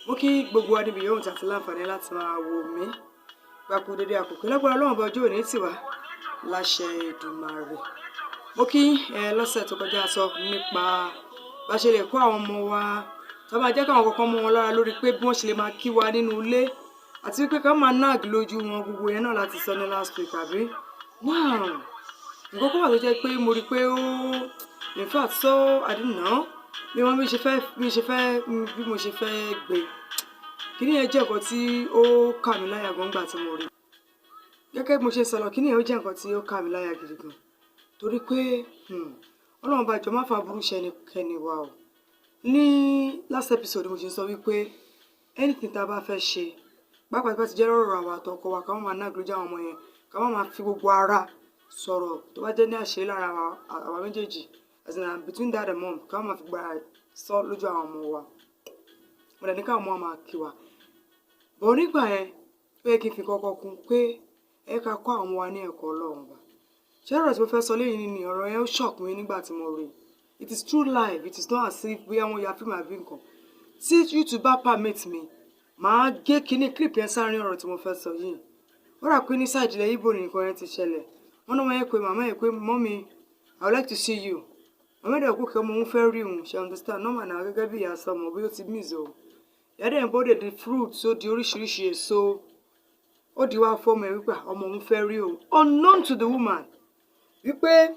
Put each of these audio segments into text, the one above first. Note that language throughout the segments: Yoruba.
Mo kí gbogbo wa níbi yòówù tàti láǹfààní láti máa wò mí gbapò dédé àkókò. Lágbára Ọlọ́run bá, ọjọ́ òní tiwa láṣẹ Èdùmàrè. Mo kí ẹ. Lọ́sẹ̀ tó kọjá, sọ nípa bá ṣe lè kó àwọn ọmọ wa tó máa jẹ́ káwọn kọ̀ọ̀kan mọ́ wọn lára lórí pé bí wọ́n ṣe lè máa kí wa nínú ilé àti wípé ká máa nag lójú wọn. Gbogbo yẹn náà láti sọ ní last week, àbí? Now, nǹkan kan wà tó jẹ́ pé mo rí i pé ó, in fact, so I don't know bí wọ́n bí ṣe fẹ́ bí ṣe fẹ́ bí mo ṣe fẹ́ gbé kíní yẹn. Jẹ́ nǹkan tí ó kà mí láyà gan gbà tí mo rí. Gẹ́gẹ́ bí mo ṣe sọ̀rọ̀, kíní yẹn, ó jẹ́ nǹkan tí ó kà mí láyà gidi gan, torí pé Ọlọ́run bá jọ má fa burú ṣe ẹnikẹ́ni wa o. Ní last episode, mo ṣe sọ wípé anything tá a bá fẹ́ ṣe, pàápàá tí bá ti jẹ́ ọ̀rọ̀ àwọn àtọkọ wa, ká má máa nag lójú àwọn ọmọ yẹn, ká má máa fi gbogbo ara sọ̀rọ̀ tó bá jẹ́ ní àṣírí lára àwa méjèèjì, as in between dad and mom, ká má máa fi gbára sọ lójú àwọn ọmọ wa. Mo dẹ̀ ní káwọn ọmọ máa kí wa bọ̀. Nígbà yẹn, ó yẹ kí n fi kọ́kọ́ kún pé ẹ ká kọ́ àwọn ọmọ wa ní ẹ̀kọ́ Ọlọ́run bá ṣé. Ọ̀rọ̀ tí mo fẹ́ sọ lẹ́yìn ni ọ̀rọ̀ yẹn, ó shock mi nígbà tí mo rí. It is true life. It is not as if bóyá wọ́n ya fíìmù àbí nǹkan. Tí YouTube bá permit mi, màá gé kíní clip yẹn sáárín ọ̀rọ̀ tí mo fẹ́ sọ yìí. Ó rà pé ní side ilẹ̀ Ìgbò nìkan yẹn ti ṣẹlẹ̀. Wọ́n náà, wọ́n yẹ pé màmá yẹn pé, "Mommy, I would like to see you." Màmá dẹ̀ kó kí ọmọ òun fẹ́ rí òun ṣe, understand, normal náà, gẹ́gẹ́ bí ìyá sọmọ bí ó ti miss o. Ìyá dẹ̀ ń bọ́dẹ̀ di fruit, ó di oríṣiríṣi èso, ó di wá fọ́mọ ẹ̀ wípé ọmọ òun fẹ́ rí òun. Unknown to the woman wípé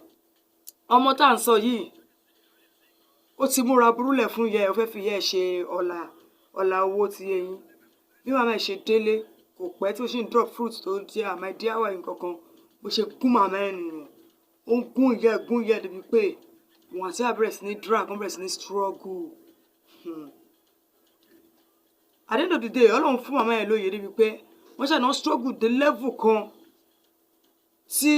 ọmọ tá à ń sọ yìí, ó ti múra burúlẹ̀ fún ìyá ẹ̀, ó fẹ́ fi ìyá ẹ̀ ṣe ọ̀la ọ̀la owó ti yé yín. Bí màmá ẹ̀ ṣe délé, kò pẹ́ tí ó sì ń drop fruit tó jẹ́ àmọ́ díàwọ̀ nǹkan kan, bó ṣe gún màmá ẹ̀ nìyẹn. Ó ń gún ìyá ẹ̀, gún ìyá ẹ̀ débi pé òun àti ìyá bẹ̀rẹ̀ sí ní drag, wọ́n bẹ̀rẹ̀ sí ní struggle. At the end of the day, Ọlọ́run fún màmá ẹ̀ lóye débi pé wọ́n ṣàná struggle dé level kan tí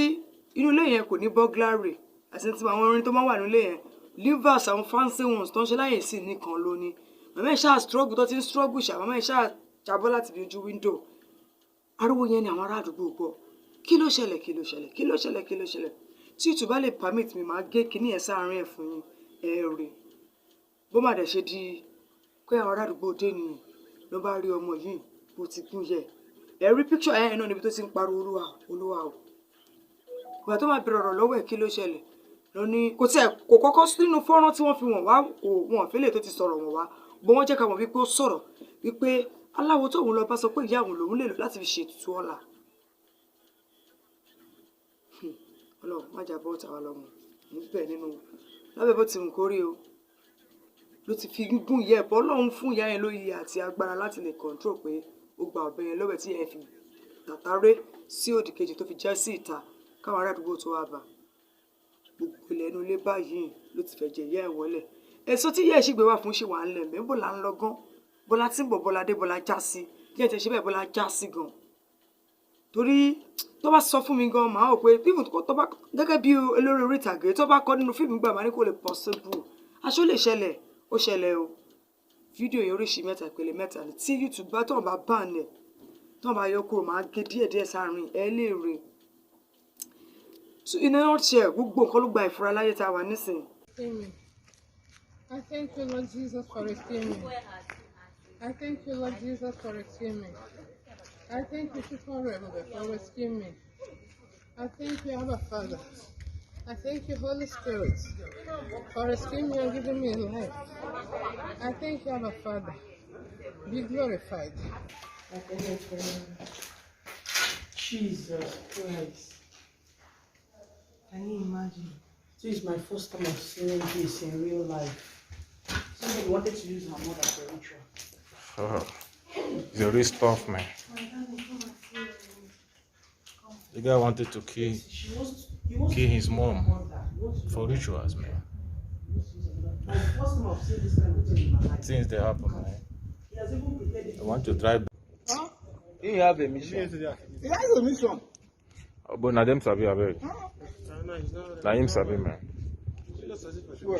inú ilé yẹn kò ní burglary àti ti àwọn orin tó máa wà nílé yẹn, louvers, àwọn fancy ones tó ń ṣe láyè sí nìkan ló ní. Màmá ẹ̀ ṣáà struggle, tó ti ń struggle ṣá, màmá ẹ̀ ṣáà jábọ́ láti bí ojú window. Ariwo yẹn ni àwọn ará àdúgbò gbọ́. Kí ló ṣẹlẹ̀? Kí ló ṣẹlẹ̀? Kí ló ṣẹlẹ̀? Kí ló ṣẹlẹ̀? Tí YouTube bá lè permit mi, máa gé kinní yẹn sáàárín ẹ̀ fún yín. Ẹ rí bó má dẹ̀ ṣe di pé àwọn ará àdúgbò dé nìyẹn, ló bá rí ọmọ yìí bó ti gún yẹ. Ẹ rí picture ẹ̀ náà níbi tó ti ń pariwo, "Olúwa, Olúwa o." Ìgbà tó máa bẹ̀rẹ̀ ọ̀rọ̀ lọ́wọ́ ẹ̀, kí ló ṣẹlẹ̀, lọ ní kò tiẹ̀ kò kọ́kọ́ nínú fọ́nrán tí wọ́n fi wọ̀n wá, kò wọ́n fẹ́lẹ̀ tó ti sọ̀rọ̀ wọ̀n wá bó. Wọ́n jẹ́ ká mọ̀ wípé ó sọ̀rọ̀ wípé aláwo tóun lọ bá sọ pé ìyá òun lòun lè lò láti fi ṣètùtù ọ̀la. Ọlọ́run má jà bọ́ tàwa lọ́mọ níbẹ̀ nínú lábẹ́ bó ti wù kó rí o. Ló ti fi gún ìyá ẹ̀ bọ́. Ọlọ́run fún ìyá yẹn lóye àti agbára láti lè control pé ó gba ọ̀bẹ yẹn lọ́wọ́ ẹ̀ tí yẹn fi tàtàrẹ́ sí òdì kejì tó fi já sí ìta, káwọn ará àdúgbò tó wá bá. Gbogbo ilẹ̀ inú ilé báyìí ló ti fẹ̀jẹ̀ ìyá ẹ̀ wọlé. Èso tí ìyá ẹ̀ sì gbé wá fún ṣì wà ńlẹ̀ mẹ́. Bọ́lá ń lọ gan, bọ́lá tí ń bọ̀, bọ́lá dé, bọ́lá já sí kí ẹ̀ tẹ̀ ṣe bẹ́ẹ̀, bọ́lá já sí gan. Torí tó bá sọ fún mi gan, màá rò pé even tó bá gẹ́gẹ́ bí olórí orí ìtàgé tó bá kọ́ nínú fíìmù gbà, máa ní kò lè possible, aṣọ lè ṣẹlẹ̀. Ó ṣẹlẹ̀ o. Fídíò yẹn oríṣi mẹ́ta, ìpele mẹ́ta ni. Tí YouTube bá tó bá ban ẹ̀, tó bá yọ kúrò, máa gé díẹ̀díẹ̀ sáàrin ẹ lè rí. So in a nutshell, gbogbo nǹkan ló gba ìfura láyé tá a wà nísìnyí. Amen. I thank you, Lord Jesus, for rescuing me. I thank you, Lord Jesus, for rescuing me. I thank you, Chukwuemube, for rescuing me. I thank you, Abba Father. I thank you, Holy Spirit, for rescuing me and giving me life. I thank you, Abba Father. Be glorified. Jesus Christ. Can you imagine? This is my first time of seeing this in real life. Somebody wanted to use her mother for ritual. Oh, it's a real stuff, man. The guy wanted to kill She wants, he wants kill to his use her mom mother. He wants to use for her rituals, man. He wants to use her mother. My first time of seeing this kind of thing in my life. Things they happen, man. He has even prepared They want to drive. He have a mission. He has a mission. Oh, but na them sabi, abeg. Na him sabi, man.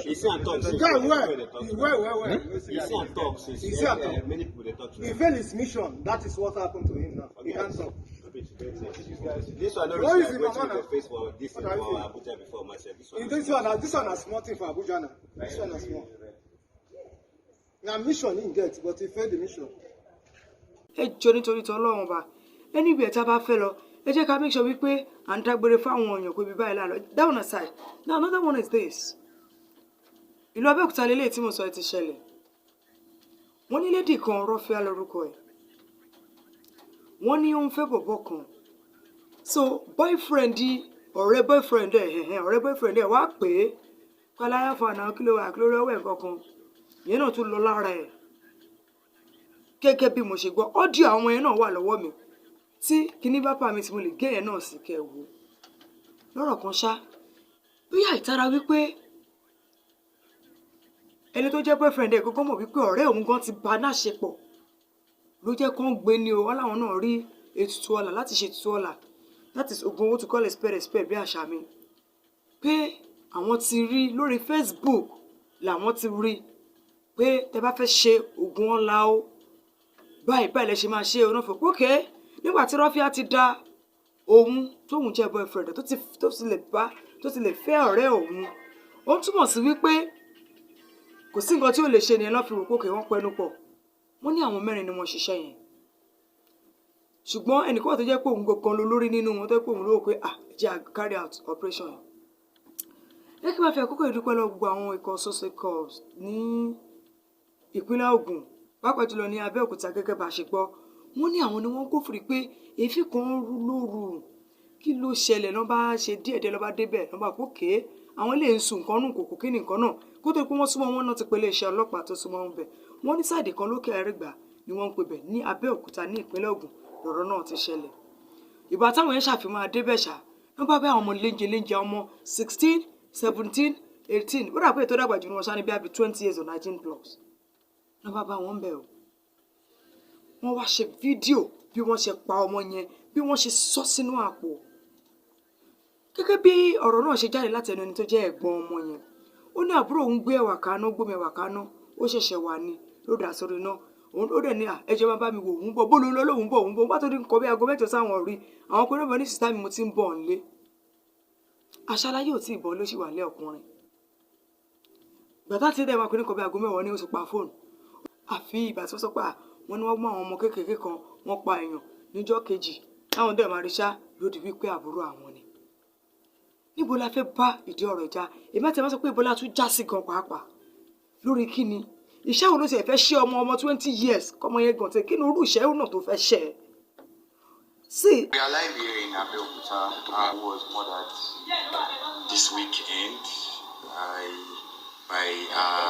He see am talk since. Guy, where? He where? He see am talk since. He see am talk. Many people dey talk to He him. failed his mission. That is what happened to him now. He can't talk. This one no What reach is like it, wetin Mama we now? dey face for this thing What are you for saying? Abuja before myself. This one. In this one, this one na small thing for Abuja now. This one na small. Na mission he get, but he fail the mission. Ẹ jọ, nítorí tí Ọlọ́run bá ẹni ibi ẹ̀ta bá fẹ́ lọ, ẹ jẹ́ ká make sure wípé à ń dágbére fáwọn èèyàn pé ibi báyìí là ń lọ. That one aside, now another one is this. Ìlú Abẹ́òkúta lélẹ́yìí tí mo sọ ẹ ti ṣẹlẹ̀. Wọ́n ní lady kan, Rọ́fíà lórúkọ ẹ̀. Wọ́n ní ó ń fẹ́ bọ̀bọ̀ kan. So boyfriend, ọ̀rẹ́ boyfriend ẹ̀, ẹ̀hẹ̀n, ọ̀rẹ́ boyfriend ẹ̀ wá pé páláyà fún àná, kí ló wà, kí ló rọ́wọ́ ẹ̀ kankan. Ìyẹn náà tún lọ lára ẹ̀. Gẹ́gẹ́ bí mo ṣe gbọ́, audio àwọn yẹn náà wà lọ́wọ́ mi, tí kinní bá pa mi tí mo lè gé yẹn náà sí kẹ́ ẹ wò. Lọ́rọ̀ kan ṣá, bóyá ìtara wípé ẹni tó jẹ́ boyfriend ẹ̀ gógó mọ̀ wípé ọ̀rẹ́ òun gan ti bá a láṣepọ̀ ló jẹ́ kó ń gbé ní o. Wọ́n láwọn náà rí ètùtù ọlà láti ṣe ètùtù ọlà, that is oògùn owó, to call a spade a spade bí àṣà mi, pé àwọn ti rí lórí Facebook làwọn ti rí pé tẹ bá fẹ́ ṣe oògùn ọlà o, báyìí báyìí lẹ ṣe máa ṣe. Òun náà fò pókè nígbà tí Rọ́fíà ti da òun tóun jẹ́ boyfriend tó ti lè bá, tó ti lè fẹ́ ọ̀rẹ́ òun, ó túmọ̀ sí wípé kò sí nǹkan tí ò lè ṣe nìyẹn. Lọ́ fi wò pókè, wọ́n pẹnu pọ̀. Wọ́n ní àwọn mẹ́rin ni wọ́n ṣiṣẹ́ yẹn, ṣùgbọ́n ẹnìkan wà tó jẹ́ pé òun gangan ló lórí nínú wọn, tó jẹ́ pé òun ló wò pé, ah, ẹ jẹ́ à carry out operation yẹn. Ẹ kí n máa fi àkókò ìdúpẹ́ lọ gbogbo àwọn ikọ̀ social corps ní ìpínlẹ̀ Ògùn, pàápàá jùlọ ní Abẹ́òkúta. Gẹ́gẹ́ bá a ṣe gbọ́, wọ́n ní àwọn ni wọ́n kófìrí pé èéfín kan ń rú lóru, kí ló ṣẹlẹ̀? Lọ́n bá ṣe díẹ̀díẹ̀, lọ́n bá débẹ̀, lọ́n bá kókè àwọn lè ń sun nǹkan nù kòkò. Kí ni nǹkan náà? Kó tó pé wọ́n súnmọ́ wọn náà ti pe iléeṣẹ́ ọlọ́pàá tó súnmọ́ wọn bẹ̀. Wọ́n ní side kan lókè Ẹ̀rìgbà ni wọ́n ń pè bẹ̀ ní Abẹ́òkúta ní ìpínlẹ̀ Ògùn lọ̀rọ̀ náà ti ṣẹlẹ̀. Ìgbà táwọn yẹn ṣàfihàn adébẹ̀ ṣá, wọ́n bá bá àwọn ọmọ léńjẹ léńjẹ, ọmọ 16, 17, 18, ó dà pé ètò ìdàgbà jù ní wọn ṣá ní bí i 20 years or 19 plus. Wọ́n bá bá wọn bẹ̀ o. Wọ́n wá ṣe fídíò bí wọ́n ṣe pa ọmọ yẹn, bí wọ́n ṣe sọ sínú àpò. Gẹ́gẹ́ bí ọ̀rọ̀ náà ṣe jáde láti ẹnu ẹni tó jẹ́ ẹ̀gbọ́n ọmọ yẹn, ó ní àbúrò òun gbé ẹ̀wà kaná, gbómi ẹ̀wà kaná, ó ṣẹ̀ṣẹ̀ wà ní ló dà sórí iná. Òun ó dẹ̀ ní à ẹjọ́ máa bá mi wò, òun bọ̀ bó ló ń lọ, lóun bọ̀, òun bọ̀. Òun bá tó ní nǹkan bí aago 8 sáwọn rí àwọn pé náà ní sister mi, mo ti ń bọ̀ nílé. Aṣáláyé ò tí ì bọ́, ló sì wà lé ọkùnrin. Gbàtà tí dẹ̀ máa pè ní nǹkan bí aago 10 ní oṣù pa fóònù. Àfi ìgbà tí wọ́n sọ pé à wọ́n ní wọ́n mú àwọn ọmọ kéékèèké kan, wọ́n pa èèyàn níjọ́ kejì, táwọn dẹ̀ máa rí ṣá lódì wípé àbúrò àwọn ni. Níbo la fẹ́ bá ìdí ọ̀rọ̀ ìjà? Èmi àti ẹ̀ máa sọ pé ibo la tún já sí gan pàápàá? Lórí kí ni? Iṣẹ́ wo ló ti fẹ́ ṣe ọmọ 20 years kọ́mọ yẹn gan tẹ? Kí ni irú iṣẹ́ náà tó fẹ́ ṣe? Sí. We are live here in Abeokuta. I was murdered this weekend by her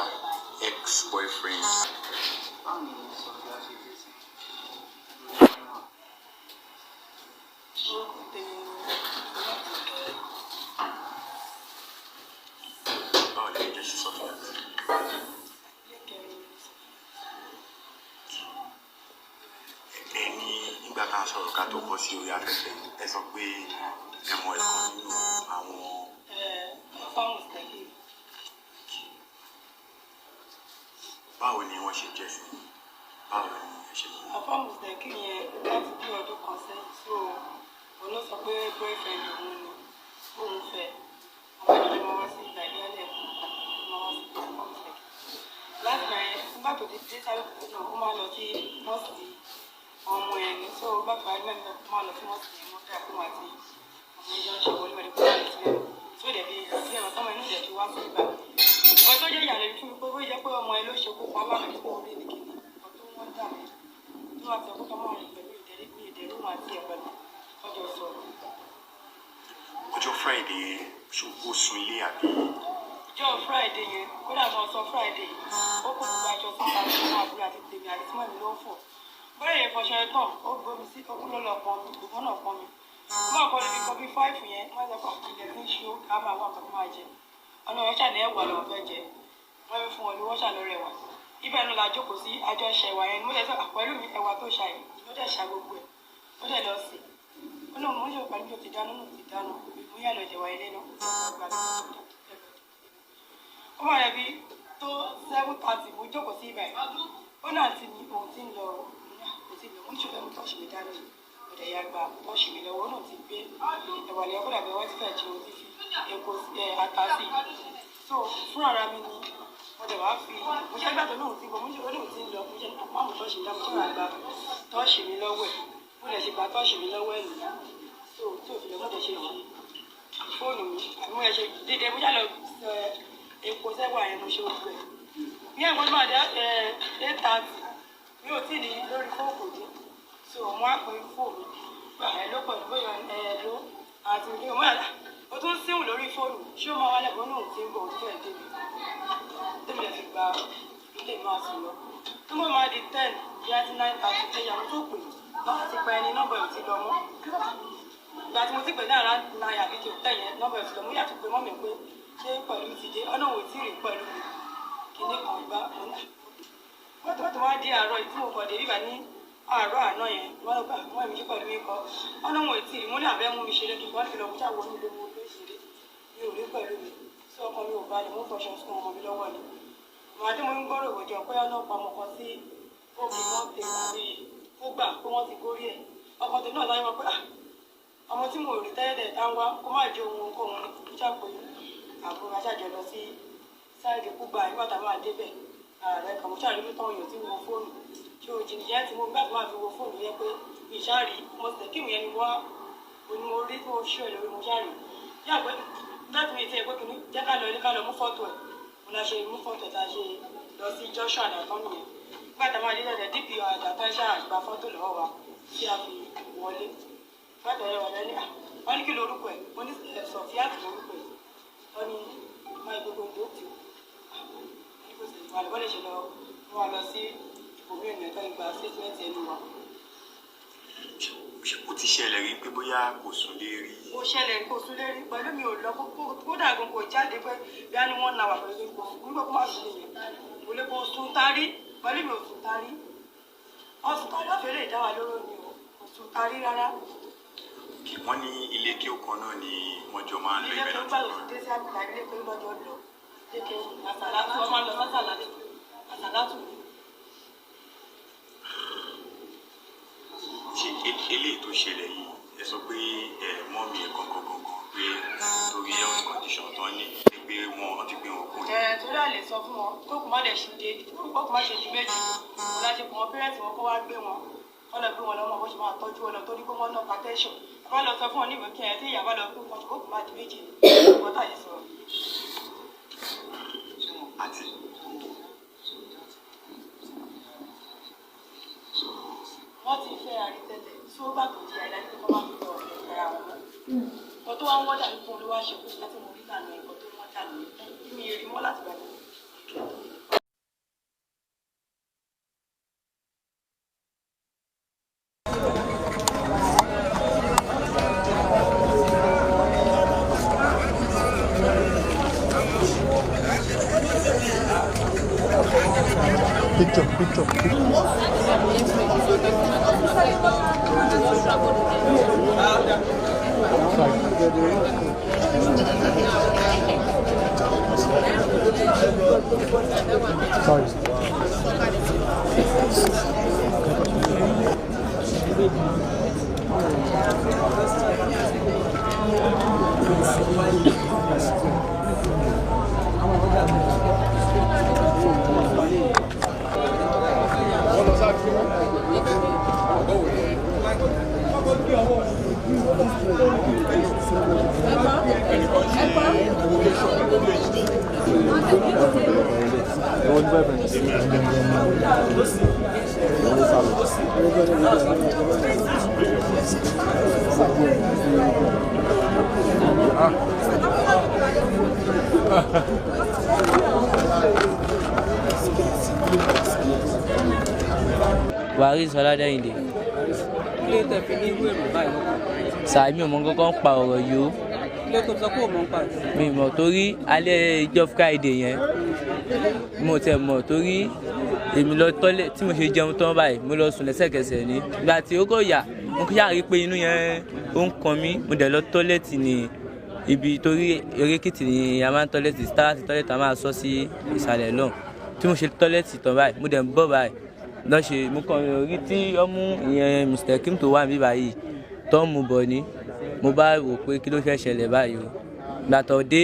ex-boyfriend. Báwo ni Sọfíà ṣe dé sí? Orúkọ tèmi ni Ọlọ́pàá. Báwo lè jẹ́ sí Sọfíà? Lẹ́kẹ̀rin. Ẹ ní nígbà tá a sọ̀rọ̀ ká tó bọ́ sí orí afẹ́fẹ́, ẹ sọ pé ẹ mọ ẹ̀kan nínú àwọn Fáwọn tẹ̀lé. Báwo ni wọ́n ṣe jẹ́ sí yín? Báwo ni ẹ ṣe mọ̀ wọ́n? Àfáàmù tẹ̀kí yẹn láti bí ọdún kan sẹ́yìn, so òun ló sọ pé boyfriend òun ni òun fẹ́. Àwọn àjọyọ̀ máa wá sí ìgbà ìdílé máa wá sí àfáàmù tẹ̀kí láti gbà yẹn. Nígbà tó ti dé sáré náà, ó máa lọ sí mosque ọmọ yẹn ni. So bá parí náà, ó máa lọ sí mosque yẹn, mọ́ dáa fún wa àti ọmọ yẹn jọ ń ṣe wọlé wọlé kó láti sílẹ̀ tó dẹ̀ bí sílẹ̀ wọn tọ́mọ inú dẹ̀ fi wá sí ìgbà. Nǹkan tó jẹ́ ìyàlẹ́nu fún mi pé bó jẹ́ pé ọmọ yẹn ló ṣekú pa bákan tí kò rí ní kíní, nǹkan tó wọ́n dà mí tó wà sọ pé kọ́ máa rìn pẹ̀lú ìdẹ́rí mi, ìdẹ́rù wọn àti ẹ̀ pẹ̀lú ọjọ́ sọ̀rọ̀. Ọjọ́ Friday yẹn, ṣó ó sun ilé àbí? Ìjọ Friday yẹn, kódà mo sọ Friday, ó kó gbogbo aṣọ síta fún àbúrò àti tèmi àti tí mọ̀mí ló ń fọ̀. Bóyá yẹn fọṣọ ẹ tán, ó gbomi sí, ó kú ló lọ pọn mi, gbogbo náà pọn mi. Ó máa kọ́ níbi kan bí 5 yẹn, wọ́n sọ pé ilẹ̀ tí ń ṣú, ká máa wá nǹkan tó máa jẹ. Ọ̀nà wọn ṣàní ẹ̀wà làwọn fẹ́ jẹ. Wọ́n fi fún wọn ní wọ́n ṣàlọ́ rẹ̀ wà. Ibẹ̀ náà la jókòó sí àjọ ṣe ẹ̀wà yẹn. Mo dẹ̀ sọ pẹ̀lú mi ẹ̀wà tó ṣà yìí, ló dẹ̀ ṣa gbogbo ẹ̀. Ó dẹ̀ lọ sí. Ó náà mo ń ṣe pẹ̀lú mi ò ti dáná, mo ti dáná. Mo yà lọ jẹ̀wà ilé náà. Ó máa rẹ̀ bí tó 7:30, mo jókòó sí ibẹ̀. Ó náà ti ní òun ti ń lọ, mo ti lọ, mo ní ṣùgbọ́n mo tọ́ọ̀ṣì mi dání. Mo dẹ̀ ya gba tọ́ọ̀ṣì mi lọ́wọ́ náà ti gbé ẹ̀wà lẹ́yìn kó dàbí wọ́n ti fẹ́ jẹun, ti fi epo ẹ̀ ata sí. So fún ara mi ni Mo dẹ̀ wá fi mo ṣe gbàtọ̀ náà ti bọ̀, mo ṣe olóhùn ti ń lọ, mo ṣe máàmù tọ́ọ̀ṣì mi dá, mo ṣe wà gba tọ́ọ̀ṣì mi lọ́wọ́ ẹ̀. Mo dẹ̀ ṣe gba tọ́ọ̀ṣì mi lọ́wọ́ ẹ̀ nìyẹn. So tí òfin lọ, mo dẹ̀ ṣe fi fóònù mi, àbí mo yẹ ṣe dédé, mo ṣá lọ epo sẹ́wà yẹn, mo ṣe gbogbo ẹ̀. Bí ẹ̀gbọ́n máa dé 8:30, mi ò tí ì ní lórí fóònù dé. So mo á pe fóònù mi, ẹ̀ ló pẹ̀lú bóyá ẹ̀ ló àti ìdí òun àlà. O tún síhùn lórí fóònù, ṣé ó máa wálẹ̀ bọ́ náà tí ń bọ̀ òun fẹ́ẹ̀ débi. Tèmi lè fi gba ilé máa sùn lọ. Tó mọ̀ máa di 10 bí a ti 9:30 ẹ̀yà mo tó pè náà ti pa ẹni nọ́mbà ẹ̀ ti lọ mọ́. Ìgbà tí mo ti pè ní àrà náírà àbí tó tẹ̀ yẹn nọ́mbà ẹ̀ ti lọ mọ́, yàtọ̀ pé mọ́mì pé ṣé pẹ̀lú ti dé, ọ̀nà òun tí ì rí pẹ̀lú mi. Kìnní kan gbá mọ́tò tó wá dé àárọ̀ tí mo kọ̀ dé bíbá ní àárọ̀ àná yẹn, wọ́n lọ gbà wọ́n ẹ̀mí pẹ̀lú mi kọ́ ọ̀nà òun tí ì rí. Mo ní àbẹ́ mú mi ṣeré kí n bá fi lọ kúṣà wọnú ilé mo ló ṣeré, mi ò rí pẹ̀lú mi. Sí ọkọ mi ò balẹ̀, mo ń fọṣọ sún ọmọ mi lọ́wọ́ ni. Màá tí mo ń gbọ́rọ̀ ìwòjọ pé ọ̀nà pamọ́ kan sí òbí wọn tè àbí ó gbà pé wọ́n ti gorí ẹ̀. Ọkọ tèmi náà láyé wọn pé ọmọ tí mo rí tẹ́lẹ̀ tá ń wá kó má jẹ ohun ohunkóhun ní kúṣà pé àbúrò aṣáájọ lọ sí sáìdì kúgbà nígbà tá a máa débẹ̀. Ààrẹ kan mo ṣàrí ló tán èèyàn tí wo fóònù ṣé o jìnnì yẹn tí mo gbà máa fi wo fóònù yẹn pé ìṣàrí mo sì kí ìyẹn ni wá òní mo rí mo ṣú ẹ lórí mo ṣàrí yá pé láti mi ti ẹ pé kìíní jẹ́ ká lọ ilé ká lọ mú fọ́tò ẹ̀. Mo la ṣe mú fọ́tò ẹ̀ tá a ṣe lọ sí Joshua àdàtọ́ nìyẹn. Nígbà tá a máa dé dẹ̀dẹ̀ DPO àdàtọ́ ṣáà gba fọ́tò lọ́wọ́ wa tí a fi wọlé. Fọ́tò ẹ̀ wọlé ní wọ́n ní kí lorúkọ ẹ̀, mo ní Sọ̀fíàtì lorúkọ ẹ̀. Wọ́n ní máa gbogbo ìdókòtì wà lè ṣe lọ wọ́n lọ sí ibòmí ènìyàn tó ń gba statement ẹnu wa. Ó ti ṣẹlẹ̀ rí pé bóyá kò sùn lé rí. Kò ṣẹlẹ̀ kò sùn lé rí pẹ̀lú mi ò lọ kódà gan kò jáde pé bí a ní wọ́n na wà pẹ̀lú kò sùn nígbà kó má sùn nìyẹn. Kò lè kó sùn tarí pẹ̀lú mi ò sùn tarí. Ọ̀sùn tarí ọ̀fẹ́ lè dá wa lóró ni o, kò sùn tarí rárá. Wọ́n ní ilé kí ó kan náà ni wọ́n jọ máa ń lọ ibẹ̀ náà. Ilé tó gbà lọ sí dé sí àbíkà ilé tó lọ́jọ́ lọ. Àsàlátù ọmọ lọ sásàlátù àsàlátù. Ṣé eléyìí tó ṣẹlẹ̀ yìí ẹ sọ pé ẹ mọ́mí ẹ gangan gangan pé torí health condition tó ń ní pé wọ́n ti gbé wọn kú ni. Ẹ torí àlè sọ fún wọn kó kò má dẹ̀ ṣe dé kó kò má ṣe ju méjì kó láti pọ̀ wọn pẹ́rẹ́ǹtì wọn kó wá gbé wọn kó lọ gbé wọn lọ́wọ́ bó ṣe máa tọ́jú wọn lọ torí pé wọ́n ná patẹ́ṣọ̀. Bá lọ sọ fún wọn níwèé kí ẹ tí ìyá bá lọ gbé wọn kó kò má di méjì ní ọ̀tá yìí sọ̀rọ̀. Àti wọ́n ti fẹ́ àrítẹ́lẹ̀ tí ó bá tó di àìdájú tó bá fi lọ ọ̀rẹ́ ìfẹ́ra wọn mọ́. Nǹkan tó wá ń wọ́n dàbí fún olówó ṣe kú láti mo rí lànà nǹkan tó wọ́n dà ní mi rí mọ́ láti gbà mí. Picture, picture, picture. Sorry. Waris Ọládẹ́yìndé. Kí ló tẹ̀ fi ní irú èrò báyìí lọ́kàn? Sàmì ò mọ kọ́kọ́ ń pa ọ̀rọ̀ yìí o. Kí ló tó sọ pé ò mọ̀ ń pa ẹ̀? Mi mọ̀ torí alẹ́ ìjọ Friday yẹn mo tẹ̀ mọ̀ torí èmi lọ tọ́lẹ̀ tí mo ṣe jẹun tán báyìí mo lọ sùn lẹ́sẹ̀kẹsẹ̀ ni. Ìgbà tí ó kò yà mo ṣáà rí pé inú yẹn ó ń kan mí, mo dẹ̀ lọ tọ́lẹ̀tì ní ibi torí erékìtì ni a máa ń tọ́lẹ̀tì, tára ti tọ́lẹ̀tì a máa sọ sí ìsàlẹ̀ lọ́hùn. Tí mo ṣe tọ́lẹ̀tì tán báyìí mo dẹ̀ ń bọ̀ báyìí lọ́ṣe mo kàn rí tí ọmú ìyẹn Mr. Kim tó wà níbí báyìí tó ń mu bọ̀ ni mo bá wò pé kí ló fẹ́ ṣẹlẹ̀ báyìí o. Gbàtọ̀ dé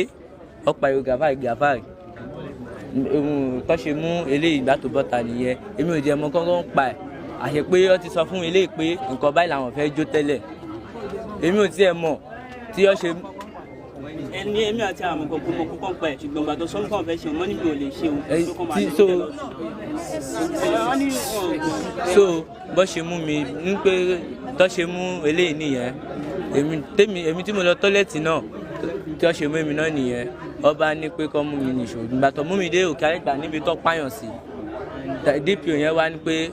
ó pariwo Gàfárì Gàfárì Tó ṣe mú eléyìí ìgbà tó bọ́ta nìyẹn, èmi ò jẹ́ mọ̀ kọ́kọ́ ń pa ẹ̀, àṣẹ pé ó ti sọ fún eléyìí pé nǹkan báyìí làwọn fẹ́ jó tẹ́lẹ̀, èmi ò tiẹ̀ mọ̀ tí ó ṣe. Ẹni èmi àti àwọn kòkó mọ kókó ń pa ẹ̀, ṣùgbọ́n ìgbà tó sọ nǹkan fẹ́ ṣe mọ́ níbi ò lè ṣe o. So bó ṣe mú mi ní pé tó ṣe mú eléyìí nìyẹn, èmi tí mo lọ tọ́lẹ̀tì náà tí ó ṣe mú èmi náà nìyẹn. Ọba ní pé kọ́ mú mi nìṣó, ìgbà tó mú mi dé òkè àgbà níbi tó pààyàn sí, DPO yẹn wá ní pé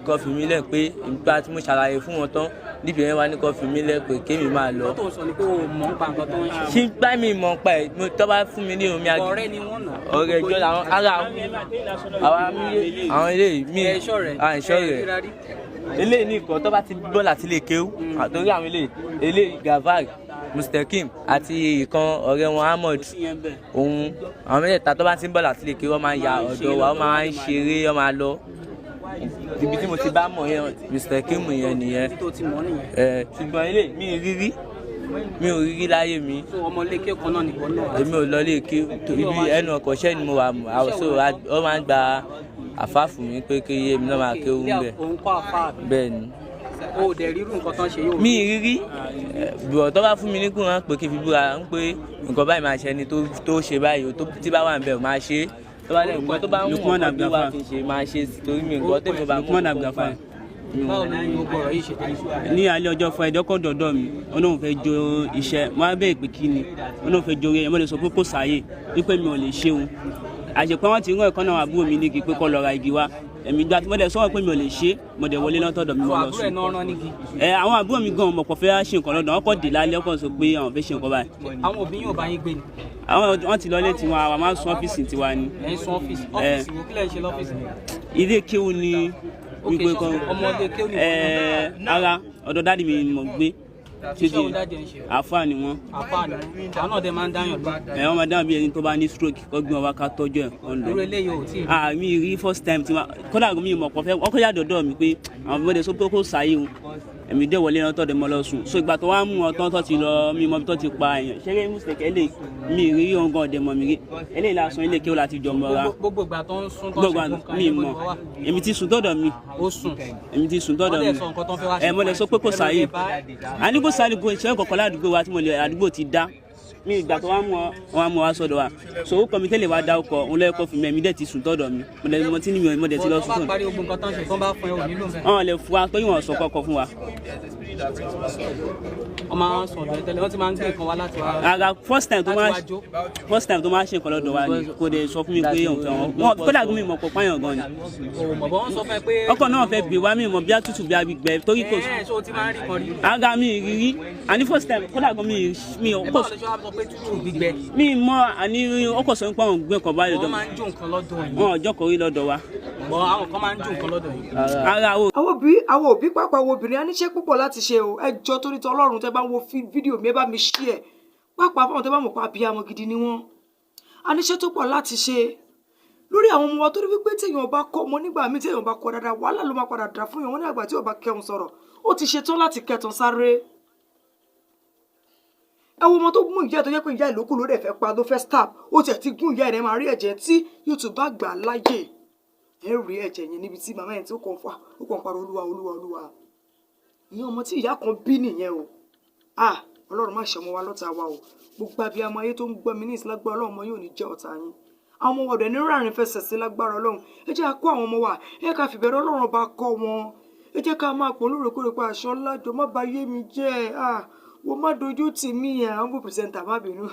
kó fi mí lẹ̀, pé ìgbà tí mo ṣàlàyé fún wọn tán, DPO yẹn wá ní kó fi mí lẹ̀ pé kémi máa lọ. Tó ń sọ ni pé o mọ̀ nípa nǹkan tó ń ṣe. Ṣé gbá mi mọ̀ nípa ẹ̀ tó bá fún mi ní omi àgbẹ̀. Ọ̀rẹ́ ni wọ́n nà. Ọ̀rẹ́ ìjọ làwọn ara àwọn eléyìí mi àìṣọ́ rẹ̀ eléyìí ní nǹkan tó bá ti gbọ́ láti lè kéwú àtòrí àwọn eléyìí Gavar, Mustekim àti ìkan ọ̀rẹ́ wọn Ahmed, òun àwọn mẹ́tẹ̀ẹ̀ta tó bá ti ń bọ̀ láti lè kéwú, wọ́n máa ń ya ọ̀dọ̀ wa, wọ́n máa ń ṣeré, wọ́n máa lọ ibi tí mo ti bá mọ̀ yẹn Mustekim yẹn nìyẹn. Ṣùgbọ́n eléyìí mi ò rírí láyé mi. Èmi ò lọ lè ké, ibi ẹnu ọkọ̀ṣẹ́ ni mo wà, so wọ́n máa ń gba àfáàfù mi pé kí èmi náà máa kéwú ń bẹ̀. Bẹ́ẹ̀ ni. O dẹ̀ rírú nǹkan tán ṣe yóò. Mi rírí bùrọ̀ tó bá fún mi ní kí wọ́n pè kí n fi búra ń pé nǹkan báyìí máa ṣe ẹni tó ṣe báyìí, tó tí bá wà ń bẹ̀ máa ṣe é, tó bá lẹ̀ nǹkan tó bá ń mú nǹkan tó wà fi ṣe máa ṣe, torí mi nǹkan tèmi bá mú nǹkan pa. Báwo ni gbogbo ọ̀rọ̀ yìí ṣe dé? Ní alẹ́ ọjọ́ Friday ọkọ̀ dọ̀dọ̀ mi, ó lóun fẹ́ jó iṣẹ́, mo á bẹ̀rẹ̀ pé kí ni, ó lóun fẹ́ jó orí ẹ̀, mo lè sọ pé kò sáyè wípé mi ò lè ṣe òun. Àṣepẹ́ wọ́n ti rán ẹ̀kọ́ náà àbúrò mi nígi pé kó lọ ra igi wá, èmi gba tí mo dẹ̀ sọ̀rọ̀ pé mi ò lè ṣe, mo dẹ̀ wọlé lọ́tọ̀dọ̀ mi, mo lọ sùn. Ẹ àwọn àbúrò mi gan mọ̀pọ̀ fẹ́ ṣe nǹkan lọ́dọ̀, wọ́n kọ́ dé lálẹ́ ọkọ̀ sọ pé àwọn fẹ́ ṣe nǹkan báyìí. Àwọn òbí yóò bá yín gbé ni. Àwọn wọn ti lọlé tiwọn, àwa máa ń sun ọ́fíìsì tiwa ni. Ẹ ń sun ọ́fíìsì, ọ́fíìsì wo kílẹ̀ ń ṣe lọ́fíìsì? Ilé kéwú ni wípé kọ́ ara ọ̀dọ̀ dáàdì mi ni mo gbé. Àfáà ni wọ́n. Àfáà ni wọ́n. Àwọn náà dẹ̀ máa ń dáyàn lọ. Ẹ wọ́n máa dáhùn bí ẹni tó bá ní stroke kó gbé wọn wá ká tọ́jú ẹ̀ ọ̀n lọ. Irú eléyìí ò tí ì. Àmì rí first time tí wọ́n kódà mi mọ̀ pọ̀ fẹ́ wọ́n kọjá dọ̀dọ̀ mi pé àwọn ọmọdé sọ pé kó sáyé o, èmi dẹ̀ wọlé náà tọ́dẹ̀ mọ́ lọ sùn. So ìgbà tó wá mú ọ tán tó ti lọ mi mọ bí tó ti pa èèyàn. Ṣeré mùsùlùmí lè mi rí ọgàn ọ̀dẹ̀ mọ̀ mi rí. Eléyìí lásán ilé kéwù láti jọ mọ́ra. Gbogbo ìgbà tó ń sún tó ń ṣe nǹkan mi mọ̀. Èmi ti sùn tọ́dọ̀ mi. Ó sùn. Èmi ti sùn tọ́dọ̀ mi. Ẹ mo lè sọ pé kò sáyé. A ní kò sáyé kò ṣe kọ̀ọ̀kan ládùúgbò wa tí mo lè àdúgbò ti dá. Mi ìgbà tó wá mú ọ wá mú wa sọ́dọ̀ wa. So ó kọ́ mi tẹ́lẹ̀ wá dá ọkọ̀ òun lẹ́kọ̀ọ́ fún mi, èmi dẹ̀ ti sùn tọ́dọ̀ mi. Mo lè mo ti ní mi mo dẹ̀ ti lọ sùn. Bọ́ tó bá parí ogun nǹkan tó ń ṣe tó ń bá fún ẹ ò nílò bẹ́ẹ̀. Wọ́n lè fún wa torí wọn sọ kọ́kọ́ fún wa. Wọ́n máa ń sọ ọ̀dọ̀ ẹ tẹ́lẹ̀, wọ́n ti máa ń gbé nǹkan wá láti wá. Àga first time tó máa ṣe nǹkan lọ́dọ̀ wa ni kò dẹ̀ sọ fún mi pé òun fẹ́ wọn. Kódà mi mọ̀ pọ̀ pààyàn gan ni. Ọkọ̀ náà fẹ́ gbé wa, mi mọ̀ bí a tútù bí a gbẹ torí kò. Ẹ ṣé o ti máa ń rí kan rí? Àga mi rírí, àní first time kódà gan mi kò. Mi mọ̀ àní ọkọ̀ sọ pé àwọn gbé nǹkan báyìí lọ́dọ̀. Wọ́n máa ń jó nǹkan lọ́dọ̀ yìí. Wọn ò jọkọ̀ rí lọ́dọ̀ wa. Bọ̀ àwọn kan máa ń jó nǹkan lọ́dọ̀ yìí. Ara o. Àwọn òbí pàápàá wo obìnrin a níṣẹ́ púpọ̀ láti ṣe o. Ẹ jọ̀ọ́ torí t'Ọlọ́run tẹ́ bá ń wo fídíò mi, ẹ bá mi share. Pàápàá fáwọn tẹ́ bá mọ̀ pé abiyamọ gidi ni wọ́n. A níṣẹ́ tó pọ̀ láti ṣe lórí àwọn ọmọ wa, torí wípé téèyàn bá kọ́ ọmọ nígbà míì, téèyàn bá kọ́ dáadáa, wàhálà ló máa padà dà fún yàn. Wọ́n ní àgbà tí ò bá kẹun sọ̀rọ̀, ó ti ṣetán láti kẹtàn sáré. Ẹ wo ọmọ tó gún ìyá ẹ̀ tó jẹ́ pé ìyá ìlókù ló dẹ̀ fẹ́ pa, ló fẹ́ stab, ó tiẹ̀ ti gún ìyá ẹ̀, máa rí ẹ̀jẹ̀ tí YouTube bá gbà láyè. Ẹ rí ẹ̀jẹ̀ yẹn níbi tí màmá yẹn tí ó kàn fà, ó kàn parọ́ olúwa olúwa olúwa. Ìyẹn ọmọ tí ìyá kan bí nìyẹn o. Ah, Ọlọ́run má ṣe ọmọ wa lọ́tà wa o. Gbogbo abiyamọ ayé tó ń gbọ́ mi ní ìsìlágbá Ọlọ́run ọmọ yóò ní jẹ́ ọ̀tá yín. Àwọn ọmọ ọ̀dọ̀ ní ráàrin fẹsẹ̀ sí lágbára Ọlọ́run. Ẹ jẹ́ ká kọ́ àwọn ọmọ wa, ẹ ká fìbẹ̀rẹ̀ Ọlọ́run ọba kọ́ wọn. Ẹ jẹ́ ká máa pọ̀ lóòrèkóòrè pé aṣọ ńlájọ má ba yé mi jẹ́. Ah, wọ́n má dojú tì mí ẹ̀, àwọn bó pìrìsẹ́ńtà má bínú.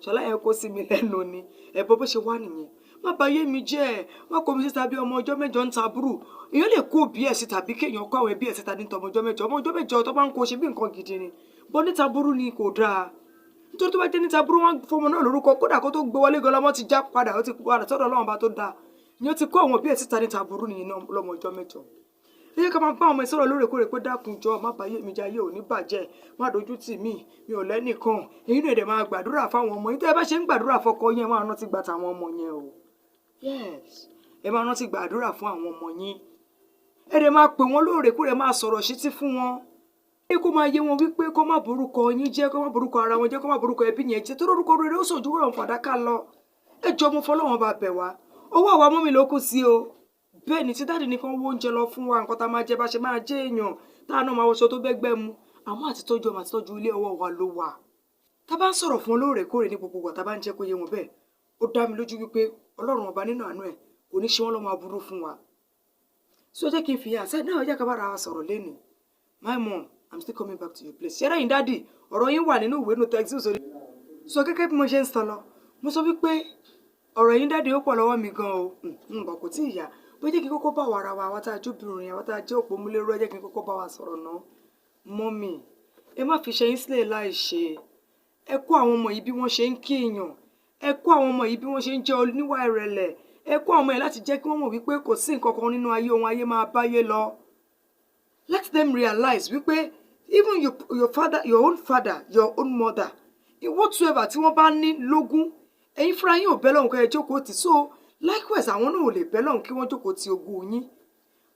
Ṣọlá yẹn kó sí mi lẹ́nu ni. Ẹ bọ́ bó ṣe wá nìyẹn. Má ba yé mi jẹ́, má kó mi síta bí ọmọ ọjọ́ mẹ́jọ ń ta burú. Èèyàn lè kó òbí ẹ̀ síta bí kéèyàn kó àwọn ẹbí ẹ̀ síta ní tọmọ ọjọ́ mẹ́jọ. Ọmọ ọjọ́ mẹ́jọ tó bá ń kó ṣe bí nǹkan gidi ni. Bọ́ níta burú ni kò dáa. Nítorí tó bá jẹ́ níta burú, wọ́n fọmọ náà lórúkọ, kódà kó tó gbé wọlé gan lọ́mọ ti já padà, ó ti padà sọ́dọ̀ Ọlọ́run bá tó dáa. Ìyẹn ti kó àwọn òbí ẹ̀ síta níta burú nìyẹn lọ́mọ ọjọ́ mẹ́jọ. Ẹ jẹ́ ká máa bá ọmọ ìsọ̀rọ̀ lóòrèkóòrè pé dákun jọ̀ọ́ má bàyé mi jẹ́, ayé ò ní bàjẹ́, má dojú tì mí, mi ò lẹ́nìkan. Èyí náà dẹ̀ máa gbàdúrà fáwọn ọmọ yín. Tẹ́ ẹ bá ṣe ń gbàdúrà fọ́kọ yín, ẹ máa rántí gbà tàwọn ọmọ yẹn o. Yes, ẹ máa rántí gbàdúrà fún àwọn ọmọ yín. Ẹ dẹ̀ máa pè wọ́n lóòrèkóòrè, máa sọ̀rọ̀ ṣítí fún wọn. Ẹ kó máa yé wọn wípé kó má borúkọ yín jẹ́, kó má borúkọ ara wọn jẹ́, kó má borúkọ ẹbí yẹn jẹ́, torí orúkọ rere ó sàn ju wúrà fàdákà lọ. Ẹ jọ̀ọ́ mo fọlọ́run bá bẹ̀ wá. Owó àwa mummy ló kù sí o. Bẹ́ẹ̀ ni, tí daddy nìkan wó oúnjẹ lọ fún wa, nǹkan tá a máa jẹ, bá ṣe máa jẹ́ èèyàn, tá a náà máa wọṣọ tó bẹ́gbẹ́ mu. Àmọ́ àti tọ́jú ọmọ àti tọ́jú ilé, ọwọ́ wa ló wà. Tá a bá ń sọ̀rọ̀ fún wọn lóòrèkóòrè ní gbogbo ìgbà, tá a bá ń jẹ́ kó yé wọn bẹ́ẹ̀, ó dá mi lójú wípé Ọlọ́run Ọba nínú àánú ẹ̀ kò ní ṣe wọ́n lọ́mọ aburú fún wa. So jẹ́ kí n fi yàn àṣẹ náà, jẹ́ ká bára wa sọ̀rọ̀ lénìí. My mom, I'm still coming back to your place. Ṣẹ́rẹ́ yín daddy, ọ̀rọ̀ yín wà nínú ìwé nínú textbook. So gẹ́gẹ́ bí mo ṣe ń sọ lọ, mo sọ wípé ọ̀rọ̀ yín daddy ó pọ̀ lọ́wọ́ mi gan o. Nbọ̀ kò tí ì yá bó. Jẹ́ kí n kọ́kọ́ bá wa ara wa, àwa tá a jóbìnrin, àwa tá a jẹ́ òpómúléró, ẹ jẹ́ kí n kọ́kọ́ bá wa sọ̀rọ̀ náà. Mummy, ẹ má fi ṣe yín sílẹ̀ láì ṣe. Ẹ kọ́ àwọn ọmọ yìí bí wọ́n ṣe ń kí èèyàn. Ẹ kọ́ àwọn ọmọ yìí bí wọ́n ṣe ń jẹ́ oníwà ìrẹ̀lẹ̀. Ẹ kọ́ àwọn ọmọ yìí láti jẹ́ kí wọ́n mọ̀ wípé kò sí nǹkan kan nínú ayé, ohun ayé máa báyé lọ. Let them realize wípé even your father, your own father, your own mother, whatsoever tí wọ́n bá ní lógún, ẹ̀yin fúnra yín ò bẹ́ lọ́hùn kẹ́ ẹ jókòó tì. So likewise, àwọn náà ò lè bẹ́ lọ́hùn kí wọ́n jókòó ti ogún yín.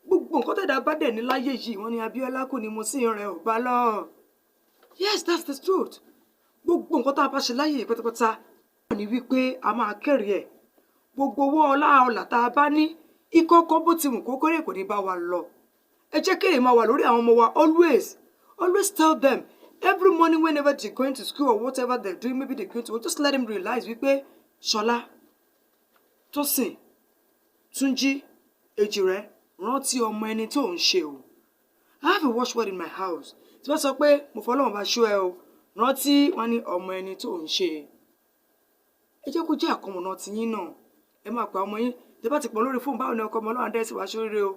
Gbogbo nǹkan tẹ̀dá bá dẹ̀ ní láyé yìí, wọ́n ní Abíọ́lá kò ní mo sí rẹ̀ ò bá lọ. Yes, that's the truth. Gbogbo nǹkan tá a bá ṣe láyé yìí pátápátá ní wípé a máa kẹ́rìí ẹ̀. Gbogbo owó, ọlá, ọlà tá a bá ní ìkọ̀kọ̀, bó ti wù kó kéré, kò ní bá wa lọ. Ẹ jẹ́ kéèrè máa wà lórí àwọn ọmọ wa. Always, always tell them every morning, whenever they're going to school or whatever they're doing, maybe they're going to work, just let them realize wípé Ṣọlá, Tósìn, Túnjí, Èjìrẹ́, rántí ọmọ ẹni tó ń ṣe o. I have a watchword in my house tí wọ́n sọ pé mo fọlọ́run bá ṣó ẹ o, rántí wọn ní ọmọ ẹni tó ń ṣe. Ẹ jẹ́ kó jẹ́ àkọmọ̀nà tiyín náà. Ẹ máa pa ọmọ yín tẹ́ bá ti pọ̀ lórí fóònù, báwo ni ọkọ ọmọ ọlọ́run adẹ́sí wàá ṣoríire o,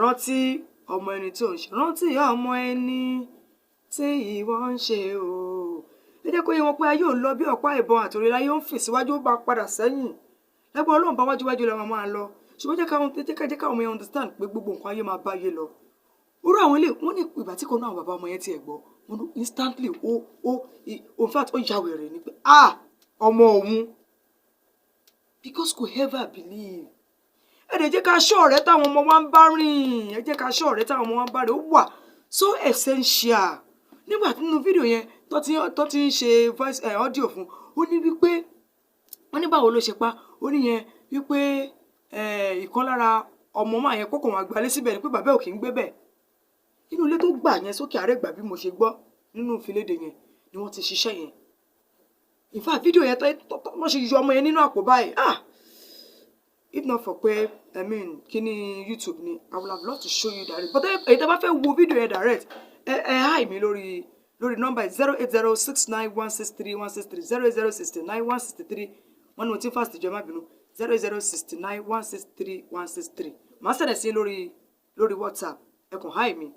rántí ọmọ ẹni tó ń ṣe, rántí ọmọ ẹni tí ìwọ ń ṣe o. Ẹ jẹ́ kó yé wọn pé ayé ò lọ bí ọ̀pá ìbọn àtòrí láyé, ó ń fì síwájú, ó bá padà sẹ́yìn. Lágbára Ọlọ́run bá wájúwájú lọ máa lọ. Ṣùgbọ́n jẹ́ káwọn ọmọ yẹn understand pé gbogbo nǹkan ayé máa bá yé lọ. Orú àwọn ilé wọn ní ìgbà tí kò náà, bàbá ọmọ yẹn tiẹ̀ gbọ́ wọn ní instantly ó in fact, ó ya wèrè ni pé, ah, ọmọ òun, because kò ever believe. Ẹ dẹ̀ jẹ́ ká ṣọ́ ọ̀rẹ́ táwọn ọmọ wa ń bá rìn. Ẹ jẹ́ ká ṣọ́ ọ̀rẹ́ táwọn ọmọ wa ń bá rìn. Ó wà so essential. Nígbà tí nínú fídíò yẹn tó ti ń ṣe voice audio fún, ó ní wípé wọ́n ní báwo ló ṣe pa. Ó ní yẹn wípé ìkan lára ọmọ máa yẹn kókò wọn àgbálẹ̀ síbẹ̀ ni pé bàbá ò kì í gbé bẹ̀. Inú ilé tó gbà yẹn sókè àrẹ́gbà, bí mo ṣe gbọ́ nínú ìfiléde yẹn, ni wọ́n ti ṣiṣẹ́ yẹn. In fact, fídíò yẹn tó wọ́n ṣe yọ ọmọ yẹn nínú àpò báyìí, ah, if not for pé, I mean, kíní YouTube ni, I would have loved to show you direct. But èyí tẹ́ bá fẹ́ wo fídíò yẹn direct, ẹ hi mi lórí nọ́mbà 08069163163, 08069 163. Wọ́n ní mo ti fast jọ, má bínú. 0069163163. Màá sẹ̀dẹ̀ sí lórí WhatsApp. Ẹ kàn hi mi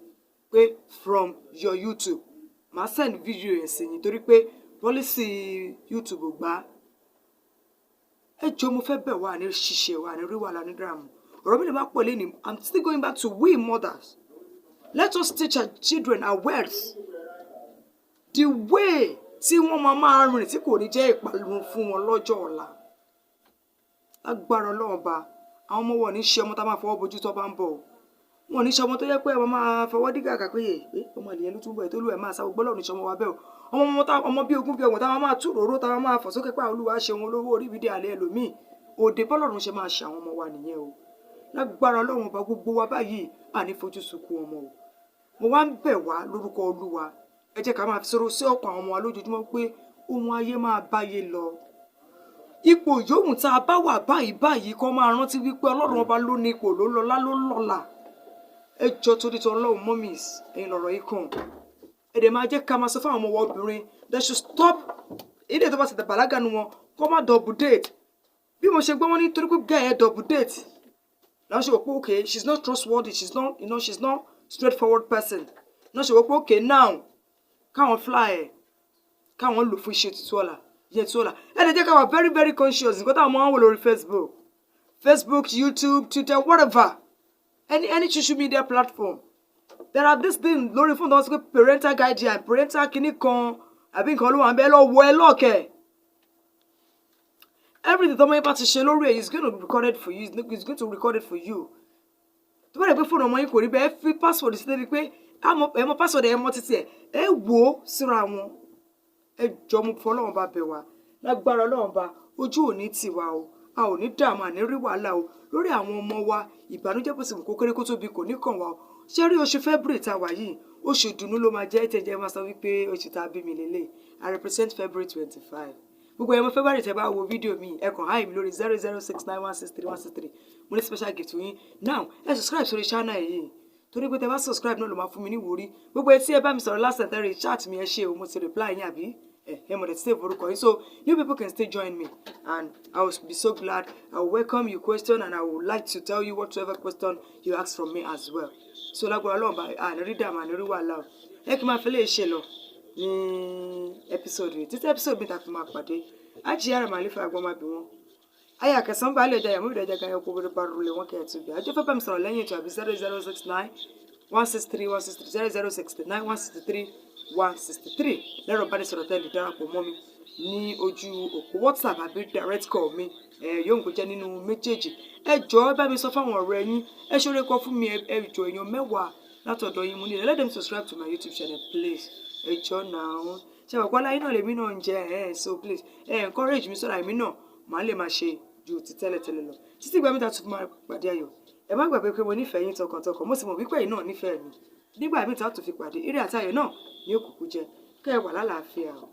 pé "from your YouTube", màá send video yẹn sí yín, torí pé policy YouTube ò gbà. Ẹ jọ, mo fẹ́ bẹ̀ wá ní ṣíṣe wa ní rí wàhálà ní dààmú. Ọ̀rọ̀ mi lè má pọ̀ lẹ́ni. I'm still going back to we mothers. Let us teach our children our words, the way tí wọ́n máa máa rìn tí kò ní jẹ́ ìparun fún wọn lọ́jọ́ ọ̀la. Lágbára Ọlọ́run ba, àwọn ọmọ wọn ò ní ṣe ọmọ tá a máa fọwọ́ bojú tó bá ń bọ̀ o. Wọn ò ní ṣe ọmọ tó yẹ pé ẹ máa fọwọ́ dígà kà pé ọmọ ènìyàn ló túbọ̀ ẹ̀ tó lù ẹ̀ máa sá gbogbo. Ọlọ́run ní ṣe ọmọ wa bẹ́ẹ̀ o. Ọmọ bíi 20, bíi 30, táwọn máa tú ròró, táwọn máa fọ̀ sókè pé Olúwa ṣe wọn olówó orí ìbídẹ́ àlẹ́ ẹlòmíì òde. Bọ́lọ́run ṣe máa ṣe àwọn ọmọ wa nìyẹn o. Lágbára Ọlọ́run ọba, gbogbo wa báyìí àní fojú sunkún ọmọ o. Mo wá ń bẹ̀ wá lórúkọ Olúwa, ẹ jẹ́ ká máa fi sọ̀rọ̀ sí ọkàn àwọn ọmọ wa lójoojúmọ́ pé ohun ayé máa báyé lọ. Ipò yòówù tá a bá wà báyìí báyìí, kó máa rántí wípé Ọlọ́run ọba ló ní ipò, ló lọ́lá, ló lọ́lá. Ẹ jọ, torí tó Ọlọ́run, mummies, ẹ̀yin lọ̀rọ̀ yìí kàn. Ẹ dẹ̀ máa jẹ́ ká máa sọ fún àwọn ọmọ wa obìnrin, they should stop ilé tó bá ti bàlágà nu wọn, kó má double date. Bí mo ṣe gbọ́, wọn ní torí pé guy ẹ double date làwọn ṣe wò pé, okay, she's not trustworthy, she's not you know she's not straightforward person náà. Ṣe wò pé, okay, now káwọn fly ẹ̀, káwọn lò fún iṣẹ́ tuntun ọ̀la yẹn tuntun ọ̀la. Ẹ lè jẹ́ ká wà very, very conscious nǹkan táwọn máa ń wò lórí Facebook, YouTube, Twitter, whatever, any social media platform. There are this thing lórí fóònù tó wọ́n sọ pé parental guardian, parental kinní kan àbí nǹkan ló wà ń bẹ́ẹ̀ lọ wọ ẹ lọ́ọ̀kẹ́. Everything tọ́mọ yín bá ti ṣe lórí ẹ̀ is going to be recorded for you, is going to record it for you. Tó bá dẹ̀ pé fóònù ọmọ yín kò rí bẹ́ẹ̀, ẹ fi password sí débi pé ẹ mọ password, ẹ mọ títí ẹ, ẹ wò ó síra wọn. Ẹ jọ, mo fọ Ọlọ́run bá bẹ̀ wá. Lágbára Ọlọ́run bá, ojú ò ní tì wá o. A ò ní dààmú, àní rí wàhálà o lórí àwọn ọmọ wa. Ìbànújẹ́, bó sì mú kó kéré kó tóbi, kò ní kàn wá o. Ṣé rí oṣù February tá a wà yìí, oṣù ìdùnnú ló máa jẹ́. Tẹ̀jẹ̀ máa sọ wípé oṣù tá a bí mi lélẹ̀. I represent February 25. Gbogbo ẹ̀mọ February, tẹ́ bá wo fídíò mi, ẹ kàn hi mi lórí 0069163163. Mo ní special gift fún yín. Now, ẹ subscribe sórí channel yìí, torí pé tẹ́ bá subscribe náà ló máa fún mi ní ìwúrí. Gbogbo etí ẹ bá mi sọ̀rọ̀ last time, chat mi, ẹ ṣé o. Mo ti reply yín, àbí ẹ mo dẹ̀ ti save orúkọ yín, so new people can still join me and I will be so glad. I will welcome your question and I would like to tell you whatever question you ask from me as well. So lágbára Ọlọ́run bá, àní rí dààmú, àní rí wàhálà o. Ẹ kí n máa fi lè ṣe lọ ní episode yìí títí episode mi ta fi máa pàdé. Ajíyára màlífà àgbọ̀n máa bí wọn ayé àkẹsàn bá lè jẹ àyàmú ìdájà gan ẹkọ wẹrẹ bá rúlẹ wọn kẹẹtù bí àjọ fẹ́ bá mi sọ̀rọ̀ lẹ́yìn ètò, àbí 0069163163, 0069163163 lẹ́rọ bá ní sọ̀rọ̀. Tẹ́lẹ̀ darapọ̀ mọ́ mi ní ojú òpó WhatsApp àbí direct call mi, yóò ń kó jẹ́ nínú méjèèjì. Ẹ jọ̀ọ́, ẹ bá mi sọ fáwọn ọ̀rẹ́ yín, ẹ ṣoore kọ fún mi. Ẹ jọ̀ọ́, èèyàn 10 látọ̀dọ̀ yín mo ní. Let them subscribe to my YouTube channel, please. Ẹ jọ̀ọ́ náà, ṣe àwọn ọ̀pọ̀ láyé náà lèmi náà ń jẹ ẹ. So please, ẹ encourage mi sọ̀rọ̀ àìmí náà màá lè máa ṣe ju ti tẹ́lẹ̀tẹ́lẹ̀ lọ. Títí ìgbà mẹ́ta tún máa pàdé ayọ̀, ẹ má gbàgbé pé mo nífẹ̀ẹ́ yín tọkàntọkàn. Mo sì mọ̀ wípé ẹ̀yin náà nífẹ̀ẹ́ mi. Nígbà míì tá a tún fi pàdé, eré àtayọ̀ náà ní òkùnkùn jẹ. Kẹ́ ẹ wà lálàáfíà o.